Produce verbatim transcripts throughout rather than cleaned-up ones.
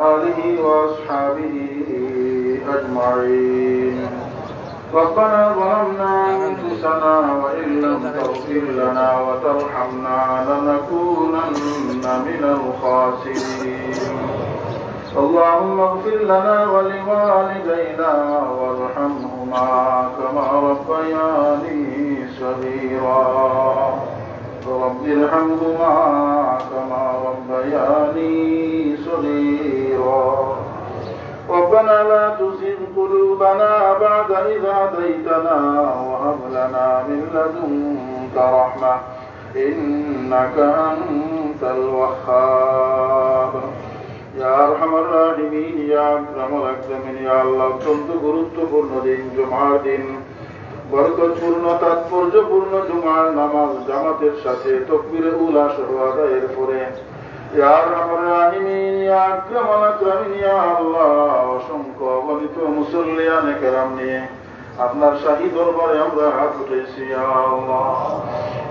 آله وأصحابه أجمعين. ربنا ظلمنا أنفسنا وإن لم تغفر لنا وترحمنا لنكونن من الخاسرين. اللهم اغفر لنا ولوالدينا وارحمهما كما ربياني صغيرا. رب ارحمهما كما ربياني صغيرا. ربنا لا تزغ قلوبنا بعد إذ هديتنا وهب لنا من لدنك رحمة إنك أنت الوهاب. ইয়া আরহামার রাহিমিন, ইয়া আকরামাল আকরামিন, ইয়া আল্লাহ, অত্যন্ত গুরুত্বপূর্ণ দিন, জুমার দিন, বরকতপূর্ণ, তাৎপর্যপূর্ণ জুমার নামাজ জামাতের সাথে তকবীরে উলা সহ আদায়ের পরে, ইয়া আরহামার রাহিমিন, ইয়া আকরামাল আকরামিন, ইয়া আল্লাহ, অসংখ্য অগণিত মুসল্লিয়ানে কেরাম নিয়ে আপনার শাহী দরবারে আমরা হাত উঠাইছি, ইয়া আল্লাহ।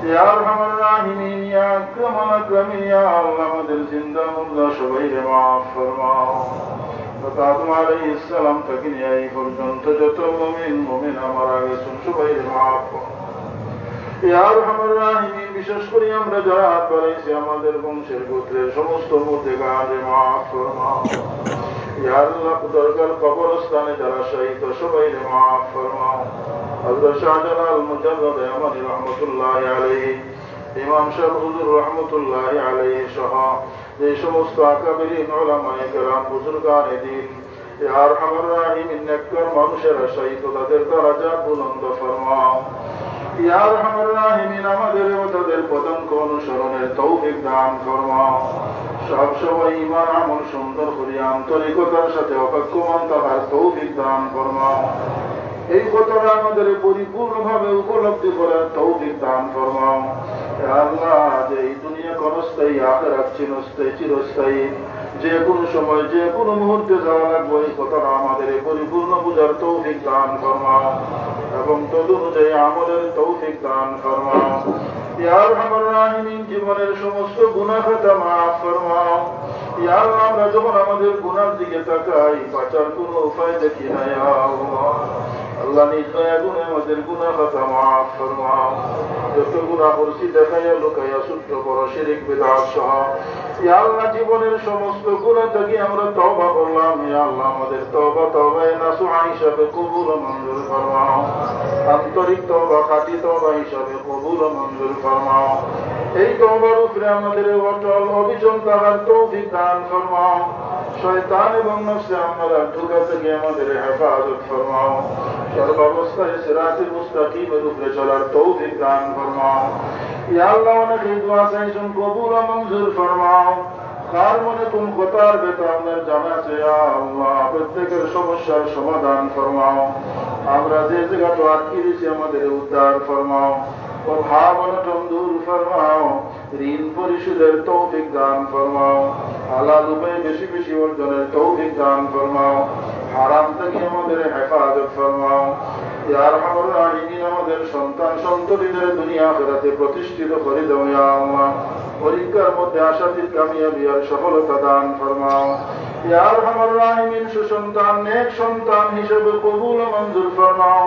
ইয়া আরহামার রাহিমিন, ইয়া আকরামাল আকরামিন, ইয়া আল্লাহ, আমাদের জিন্দা মুর্দা সবাইরে মাফ ফরমাও। হযরত আদম আলাইহিস সালাম থাকি নিয়া এই পর্যন্ত যত মুমিন মুমিনা মারা গেছইন, সবাইরে মাফ ফরমাও। ইয়া আরহামার রাহিমিন, বিশেষ করি আমরা যারা হাত বাড়াইছি, আমাদের বংশের গোত্রের সমস্ত মুর্দেগানরে মাফ ফরমাও। ইয়া আল্লাহ, দরগার কবরস্থানে যারা শহীদ, সবাইরে মাফ ফরমাও। হযরত শাহজালাল মুজাররদ ইয়ামানি রহমতুল্লাহি আলাইহি, ইমাম সাহেব হুজুর রহমতুল্লাহি আলাইহি সহ যে সমস্ত আকাবিরিন, উলামায়ে কেরাম, বুজুর্গানে দ্বীন, ইয়া আরহামার রাহিমিন, নেককার মানুষেরা শহীদ, তাদের দরজা বুলন্দ ফরমাও। ইয়া আরহামার রাহিমিন, আমাদেরও তাদের পদাঙ্ক অনুসরণের তৌফিক দান ফরমাও। সব সময় ঈমান আমল সুন্দর করি আন্তরিকতার সাথে অপেক্ষমান থাকার তৌফিক দান ফরমাও। এই কথাটা আমাদের পরিপূর্ণভাবে উপলব্ধি করার তৌফিক দান ফরমাও। ইয়া আল্লাহ, যে এই দুনিয়া ক্ষণস্থায়ী, আখিরাত চিরস্থায়ী, চিরস্থায়ী, যে কোনো সময়, যে কোনো মুহূর্তে যাওয়া লাগবে, এই কথাটা আমাদের পরিপূর্ণ বুঝার তৌফিক দান ফরমাও এবং তদনুযায়ী আমলের তৌফিক দান ফরমাও। ইয়া আরহামার রাহিমিন, জীবনের সমস্ত গুনাহ খাতা মাফ ফরমাও। ইয়া আল্লাহ, আমরা যখন আমাদের গুনার দিকে তাকাই, বাঁচার কোনো উপায় দেখি না, ইয়া আল্লাহ। আল্লাহ, নিজ দয়া গুণে আমাদের গুনাহ খাতা মাফ ফরমাও। যত গুনাহ করছি, দেখাইয়া লুকাইয়া, ছোট বড় শিরিক বিদআত সহ, ইয়া আল্লাহ, জীবনের সমস্ত গুনাহ থাকি আমরা তওবা করলাম। ইয়া আল্লাহ, আমাদের তওবা তওবায়ে নাসুহা হিসাবে কবুল ও মঞ্জুর ফরমাও। আন্তরিক তওবা, খাঁটি তওবা হিসাবে কবুল ও মঞ্জুর ফরমাও। এই তওবার উপরে আমাদের অটল অবিচল থাকার তৌফিক দান ফরমাও। শয়তান এবং নফসে আম্মারার ধোঁকা থেকে আমাদের হেফাজত ফরমাও। সর্বাবস্থায় সিরাতে মুস্তাকিমের উপরে চলার তৌফিক দান ফরমাও। ইয়া আল্লাহ, অনেকেই দোয়া চাইছেন, কবুল ও মঞ্জুর ফরমাও। কার মনে কোন কথার ব্যথা আপনার জানা আছে, ইয়া আল্লাহ, প্রত্যেকের সমস্যার সমাধান ফরমাও। আমরা যে জায়গাতে আটকে গেছি, আমাদের উদ্ধার ফরমাও। অভাব অনটন দূর ফরমাও। ঋণ পরিশোধের তৌফিক দান ফরমাও। হালাল উপায়ে বেশি বেশি অর্জনের তৌফিক দান ফরমাও। হারাম থেকে আমাদের হেফাজত ফরমাও। ইয়া আরহামার রাহিমিন, আমাদের সন্তান সন্ততিদের দুনিয়া আখিরাতে প্রতিষ্ঠিত করে দাও, ইয়া আল্লাহ। পরীক্ষার মধ্যে আশাতীত কামিয়াবি আর সফলতা দান ফরমাও। ইয়া আরহামার রাহিমিন, সুসন্তান, নেক সন্তান হিসেবে কবুল ও মঞ্জুর ফরমাও।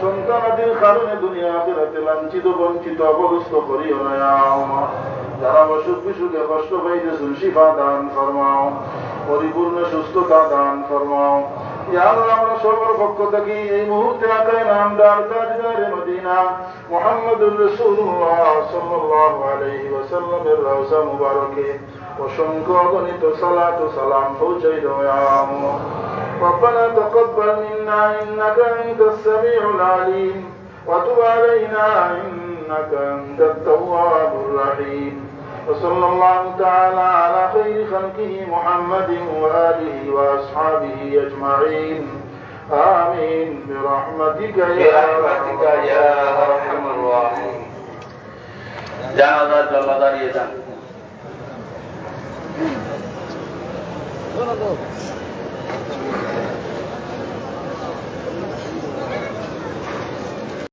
সন্তানাদির কারণে দুনিয়া আখিরাতে লাঞ্ছিত, বঞ্চিত, অপদস্থ করিও না, ইয়া আল্লাহ। যারা অসুখ বিসুখে কষ্ট পাইতেছেন, শিফা দান ফরমাও, পরিপূর্ণ সুস্থতা দান ফরমাও। ইয়া আল্লাহ, আমরা সবার পক্ষ থেকে এই মুহূর্তে আকায়ে নামদার তাজদারে মদিনা মুহাম্মদুর রাসূলুল্লাহ সাল্লাল্লাহু আলাইহি ওয়াসাল্লামের রওজা মুবারকে অসংখ্য অগণিত সালাত ও সালাম পৌঁছাই দাও, ইয়া আল্লাহ। ربنا تقبل منا إنك أنت السميع العليم وتب علينا إنك أنت التواب الرحيم. وصلى الله تعالى على خير خلقه محمد وآله وأصحابه أجمعين. آمين برحمتك يا برحمتك يا أرحم الراحمين. জানাজার জন্য দাঁড়িয়ে যান।